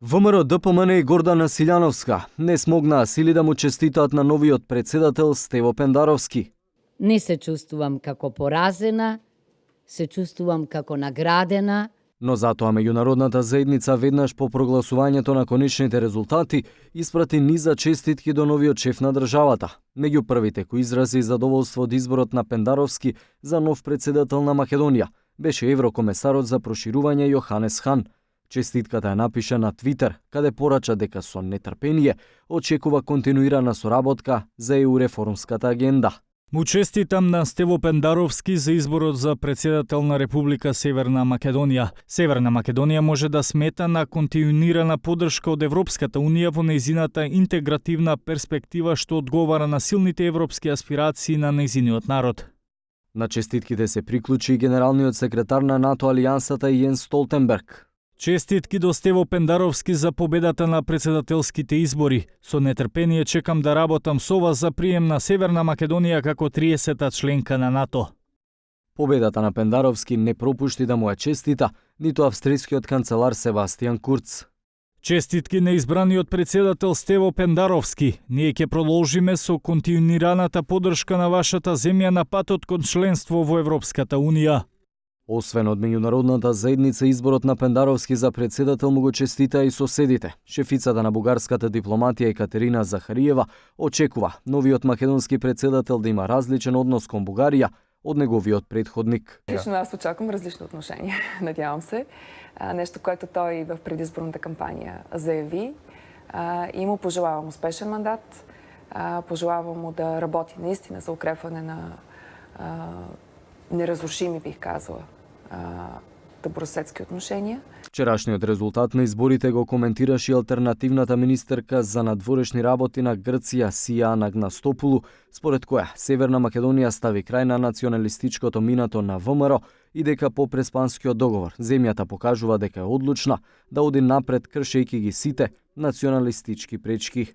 ВМРО, ДПМН и Гордана Силјановска не смогнаа сили да му честитаат на новиот председател Стево Пендаровски. Не се чувствувам како поразена, се чувствувам како наградена. Но затоа меѓународната заедница веднаш по прогласувањето на конечните резултати испрати низа честитки до новиот шеф на државата. Меѓу првите кои изрази задоволство од изборот на Пендаровски за нов председател на Македонија беше еврокомесарот за проширување Јоханес Хан. Честитката ја напиша на Твитер, каде порача дека со нетрпение очекува континуирана соработка за ЕУ реформската агенда. Му честитам на Стево Пендаровски за изборот за председател на Република Северна Македонија. Северна Македонија може да смета на континуирана поддршка од Европската Унија во нејзината интегративна перспектива што одговара на силните европски аспирации на нејзиниот народ. На честитките се приклучи и генералниот секретар на НАТО алијансата Јенс Столтенберг. Честитки до Стево Пендаровски за победата на председателските избори. Со нетрпение чекам да работам со вас за прием на Северна Македонија како 30-та членка на НАТО. Победата на Пендаровски не пропушти да му ја честита ниту австријскиот канцелар Себастијан Курц. Честитки на избраниот председател Стево Пендаровски. Ние ќе продолжиме со континуираната поддршка на вашата земја на патот кон членство во Европската Унија. Освен од меѓународната заедница, изборот на Пендаровски за председател му го честита и соседите. Шефицата на бугарската дипломатија Екатерина Захариева очекува новиот македонски председател да има различен однос кон Бугарија од неговиот предходник. Лично аз очаквам различно отношение, надявам се. Нещо, което той в предизборната кампания заяви. И му пожелавам успешен мандат. Пожелавам му да работи наистина за укрепване на неразрушими, бих казала, добросъседски отношения. Вчерашниот резултат на изборите го коментираше и алтернативната министерка за надворешни работи на Грција Сија Анагнастопулу, според која Северна Македонија стави крај на националистичкото минато на ВМРО и дека по Преспанскиот договор земјата покажува дека е одлучна да оди напред кршејќи ги сите националистички пречки.